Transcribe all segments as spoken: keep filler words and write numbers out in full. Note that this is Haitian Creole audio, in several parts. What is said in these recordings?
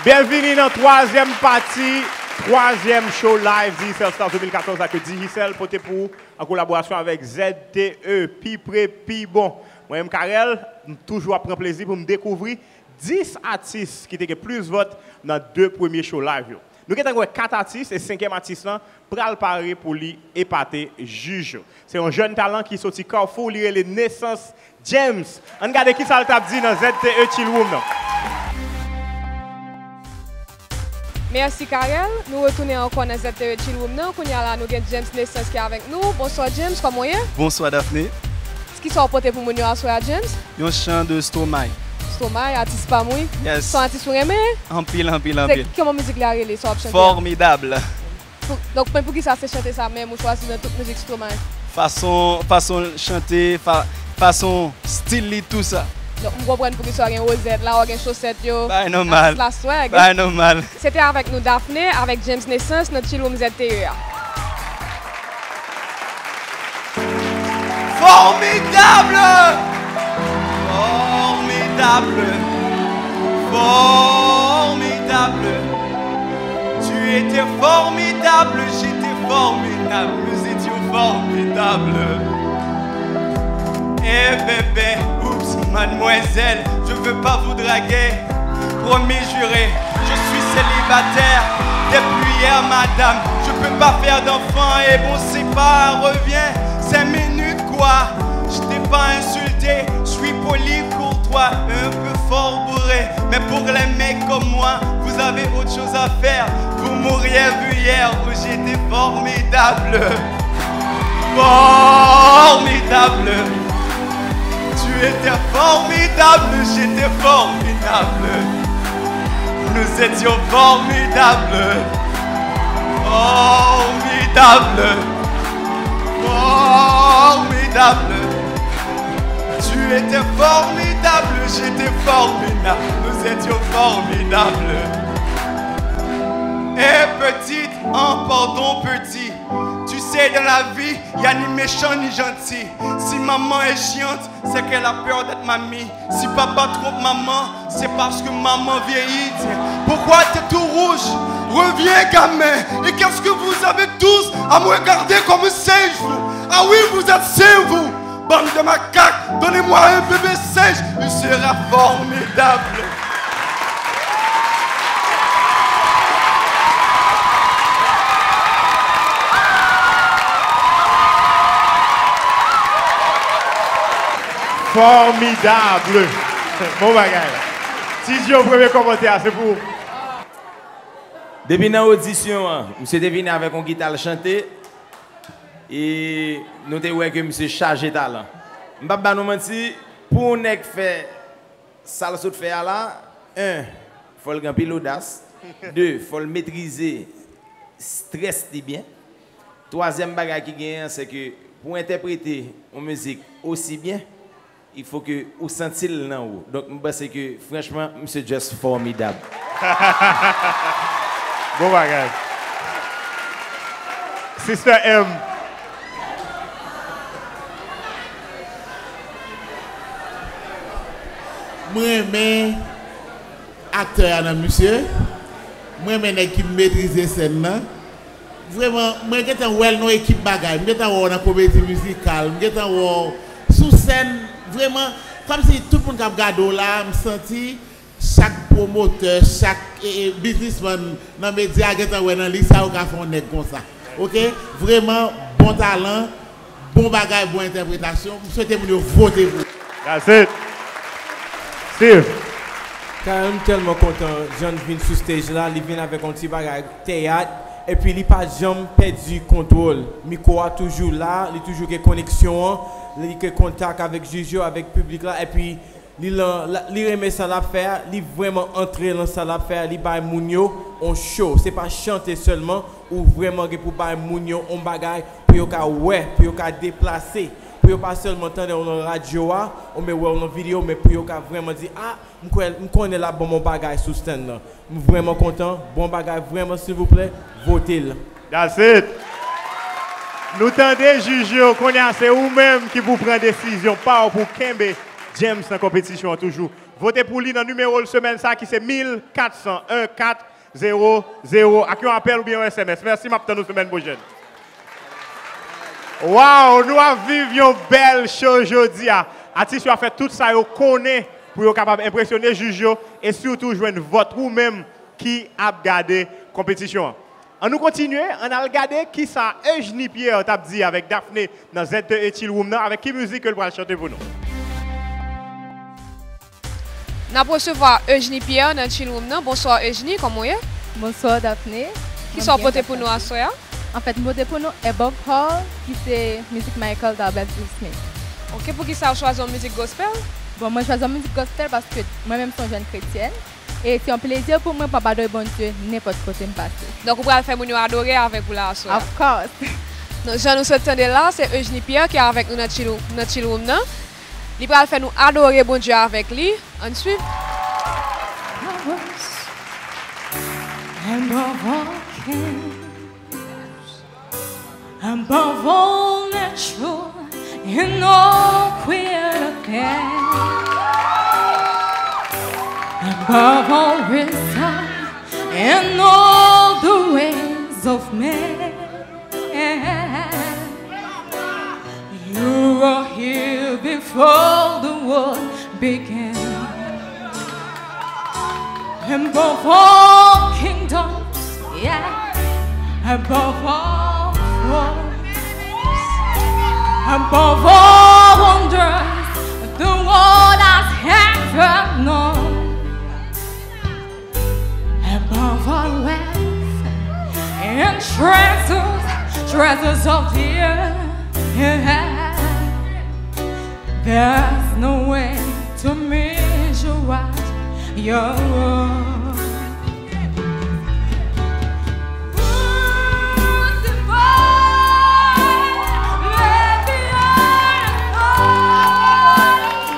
Byenvini nan twazyèm pati, twazyèm show live Digicel Stars de mil katòz la ke Digicel pote pou ou an kolaborasyon avèk Z T E, pi pre, pi bon. Mwen menm Carel, m toujou ap pran plezi pou m dekouvri dis atis ki te gen plis vòt nan de premye show live yo. Nou gentan wè kat atis e senkyèm atis lan pral pare pou li epate jij yo. Se yon jèn talan ki soti Carrefour, li rele Nesans James. Ann gade kisa l t ap di nan Z T E Chill Room nan. Mèsi Carel, nou retounen ankò nan Z T E Chill Room nan. Kounye a la nou gen James Nesans ki avèk nou. Bonswa James, kòman w ye? Bonswa Daphné. Kisa w pote pou moun yo aswè a James? Yon chan de Stromae. Stromae, atis pa m wi. Yes. Se yon atis ou renmen? Anpil, anpil, anpil. Kòman mizik la rele, sa w ap chante a? Formidable. Pou, donk, men poukisa se chante sa menm ou chwazi nan tout mizik Stromae? Fason, fason l chante, fa, fason stil li, tou sa. Donk, m konprann poukisa w gen wozèt la, w gen chosèt yo. Bagay nòmal. Atis la swag. Bagay nòmal. Se te avèk nou Daphné, avèk James Nesans nan Chill Room Z T E a. Formidable! Formidable! Formidable! Tu étais formidable, j'étais formidable, nous étions formidables. Eh bébé, oups, mademoiselle, je veux pas vous draguer. Promis juré, je suis célibataire depuis hier, madame. Je peux pas faire d'enfant et bon, c'est pas revient. Cinq minutes quoi, je t'ai pas insulté, je suis poli, courtois, un peu fort bourré. Mais pour les mecs comme moi, vous avez autre chose à faire. Vous m'auriez vu hier où j'étais formidable. Formidable. Tu étais formidable, j'étais formidable. Nous étions formidables. Formidable. Formidable. Tu étais formidable, j'étais formidable. Nous étions formidables. Et petite, un pardon petit. Tu sais, dans la vie, y a ni méchant ni gentil. Si maman est chiante, c'est qu'elle a peur d'être mamie. Si papa trompe maman, c'est parce que maman vieillit. Pourquoi t'es tout rouge? Reviens, gamin. Et qu'est-ce que vous avez tous à me regarder comme singe, vous? Ah oui, vous êtes sains, vous. Bande de macaques, donnez-moi un bébé singe, il sera formidable. Formidable. Bon bagay. Ti Djo, premye kòmantè a, se pou ou. Depi nan odisyon an, misye te vini avèk yon gita l chante, e nou te wè ke misye chaje talan. M p ap ba nou manti, pou yon nèg fè sa l sot fè a la, en, fò l gen anpil odas, de, fò l metrize strès li byen, twazyèm bagay ki genyen an, se ke pou w entèprete yon mizik osi byen, il faut que ou santi l nan ou. Donk, m panse ke, franchman, misye just formidable. Bon bagay. Sister M. M renmen aktè a nan misye. M renmen nèg ki metrize sèn nan. Vrèman, mwen gentan wè l nan ekip bagay. M gentan wè w nan komedi mizikal. M gentan wè w sou sèn. Vrèman, kòmsi tout moun k ap gade w la, m santi chak pwomotè, chak, e, e, biznismann nan medya gentan wè nan li sa yo ka fè yon nèg konsa. Oke? Vrèman, bon talan, bon bagay, bon entèpretasyon. M swete moun yo vote pou ou. That's it. Steve. Carel, m tèlman kontan jan l vin sou stage la, li vin avèk yon ti bagay teyat, epi li pa janm pèdi kontwòl. Mikwo a toujou la, li toujou gen koneksyon an, li gen kontak avèk jij yo, avèk piblik la, epi li lan, la, li renmen sa l ap fè a, li vrèman antre lan sa l ap fè a, li bay moun yo on show. Se pa chante sèlman, ou vrèman gen pou bay moun yo on bagay pou yo ka wè, pou yo ka deplase, pou yo pa sèlman tande w nan radyo a, oubyen wè w nan videyo, men pou yo ka vrèman di, a, m kwè, m konnen l ap ban m on bagay sou sèn nan. M vrèman kontan, bon bagay vrèman, silvouplè, vote l. That's it. Nou tande jij yo, kounye a se ou menm ki pou pran desizyon pa w pou kenbe James nan konpetisyon an toujou. Vote pou li nan nimewo l semèn sa ki se mil kat san en kat zewo zewo ak yon apèl oubyen yon S M S. Mèsi, m ap tann nou semèn pwochèn. Waw, nou ap viv yon bèl show jodi a. Atis yo ap fè tout sa yo konnen pou yo kapab enpresyone jij yo e sitou jwenn vòt ou menm ki ap gade konpetisyon an. Ann nou kontinye, ann al gade kisa Eugenie Pierre t ap di avèk Daphné nan Z T E Chill Room nan, avèk ki mizik ke l pral chante pou nou. N ap resevwa Eugenie Pierre nan Chill Room nan. Bonswa Eugenie, kòman w ye? Bonswa Daphné. Kisa w pote pou nou aswè a? Anfèt, m pote pou nou Above All, ki se mizik Michael W. Smith. Ok, poukisa w chwazi yon mizik gospel? Bon, mwen chwazi yon mizik gospel paske mwen menm se yon jèn kretyèn. E se yon plezi pou mwen pou m ap adore Bondye nenpòt kote m pase. Donk, ou pral fè moun yo adore avèk ou la aswè a? Of course. Donk, jan nou sot tande la, se Eugenie Pierre ki avèk nou nan Chill, nan Chill Room nan. Li pral fè nou adore Bondye avèk li. Ann swiv. Above all kings, above all nature and all created things, above all wisdom and all the ways of man. You were here before the world began. Above all kingdoms, yeah, above all thrones, above all wonders the world has ever known. Above all wealth and treasures, treasures of the earth, there's no way to measure what you're worth. Crucified, let the earth know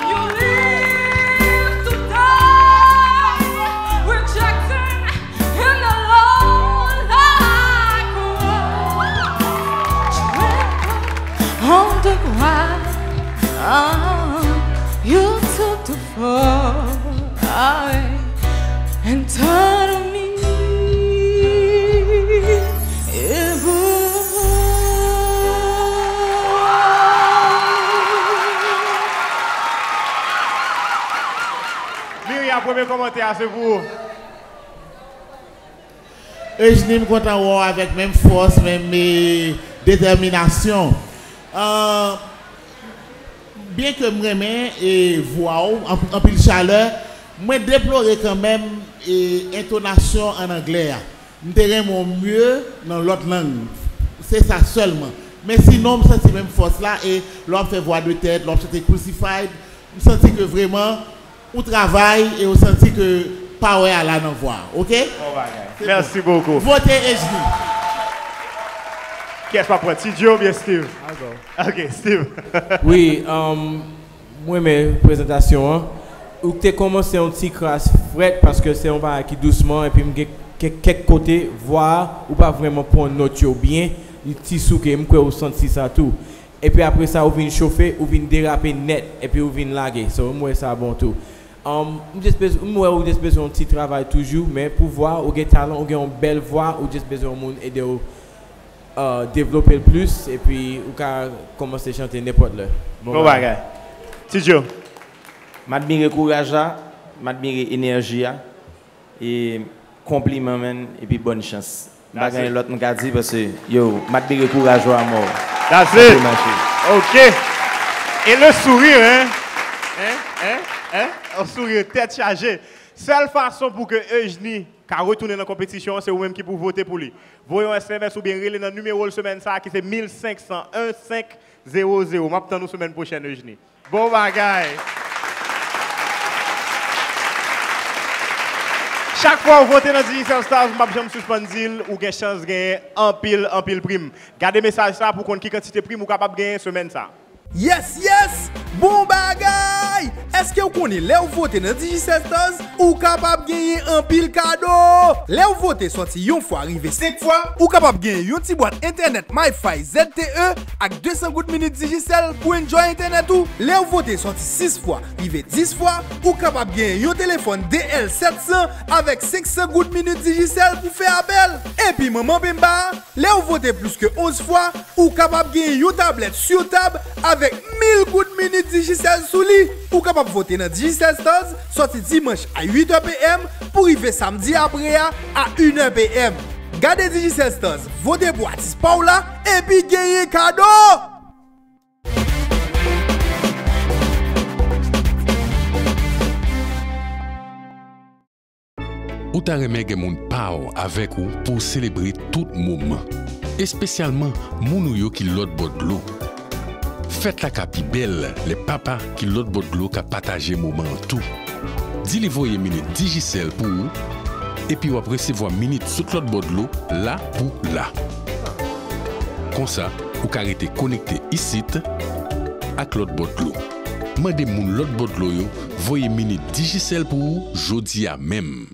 you live to die, rejected in the Lord like a rose. Trampled on the ground, you took the fall and turned me. Miria, premye kòmantè a se pou ou. Eugenie, m kontan wè w avèk menm fòs, menm, e, detèminasyon. Ah, byen ke m renmen, e, vwa w, anp-, anpil chalè, mwen deplore kanmenm, e, entonasyon an anglè a. M te renmen w mye nan lòt lang. Se sa sèlman. Men sinon, m santi menm fòs la, e lè w ap fè vwa de tèt, lè w ap chante Crucified, m santi ke vrèman, ou travay e ou santi ke pawè a la nan vwa a, oke? Bon bagay. Se bon. Merci beaucoup. Vote Eugenie. Kiyès w ap pran, Ti Joe oubyen Steve? I'll go. Ok, Steve. Wi, um, mwen renmen prezantasyon an. Ou te kòmanse yon ti kras frèt paske se yon bagay ki dousman, epi m gen kèk, kèk kote, vwa a, ou pa vrèman pran nòt yo byen, li ti souke, m kwè ou santi sa tou. Epi apre sa, ou vin chofe, ou vin derape nèt, epi ou vin lage. So, m wè sa bon tou. Um, m just bez-, m wè ou just bezwen yon ti travay toujou, men pou vwa, ou gen talan, ou gen yon bèl vwa, ou just bezwen yon moun ede w, uh, devlope l plis, epi ou ka kòmanse chante nenpòt lè. Bon bagay. Bon bagay. Ti Joe. M admire kouraj la, m admire enèji a. E konpliman, man, epi bòn chans. M pa gen lòt m ka di, paske, yo, m admire kouraj ou a mò. That's it. Sa te mache. Ok. Et le sourire, hein? Hein? Hein? Hein? Un sourire tèt chaje. Sèl fason pou ke Eugenie ka retounen nan konpetisyon an, se ou menm ki pou vote pou li. Voye yon S M S oubyen rele nan nimewo l semèn sa a ki se mil senk san en senk zewo zewo. M ap tann ou semèn pwochèn, Eugenie. Bon bagay. Chak fwa w vote nan Digicel Stars, m p ap janm sispann di l, ou gen chans genyen anpil, anpil prim. Gade mesaj sa pou konn ki kantite prim ou kapab genyen semèn sa. Yes, yes! Bon bagay! Èske w konnen lè w vote nan Digicel Stars, ou kapab genyen anpil kado? Lè w vote sòti yon fwa rive senk fwa, ou kapab genyen yon ti bwat entènèt MiFi Z T E ak de san goud minit Digicel pou enjoy entènèt ou. Lè w vote sòti sis fwa rive dis fwa, ou kapab genyen yon telefòn D L sèt san avèk senk san goud minit Digicel pou fè apèl. Epi manman penba, lè w vote plis ke onz fwa, ou kapab genyen yon tablèt sou tab avèk mil goud minit Digicel sou li. Ou kapab vote nan Digicel Stars sòti dimanch a uit è P M pou rive samdi apre a a inè P M. Gade Digicel Stars, vote pou atis pa w la, epi genyen kado! Ou ta renmen gen moun pa w avèk ou pou w selebre tout moman, espesyalman moun ou yo ki lòt bò dlo. Fèt la ka pi bèl lè papa ki lòt bò dlo ka pataje moman an tou. Di li voye minit Digicel pou ou, epi w ap resevwa minit sot lòt bò dlo la pou la. Konsa, ou ka rete konekte isit ak lòt bò dlo. Mande moun lòt bò dlo yo voye minit Digicel pou ou jodi a menm.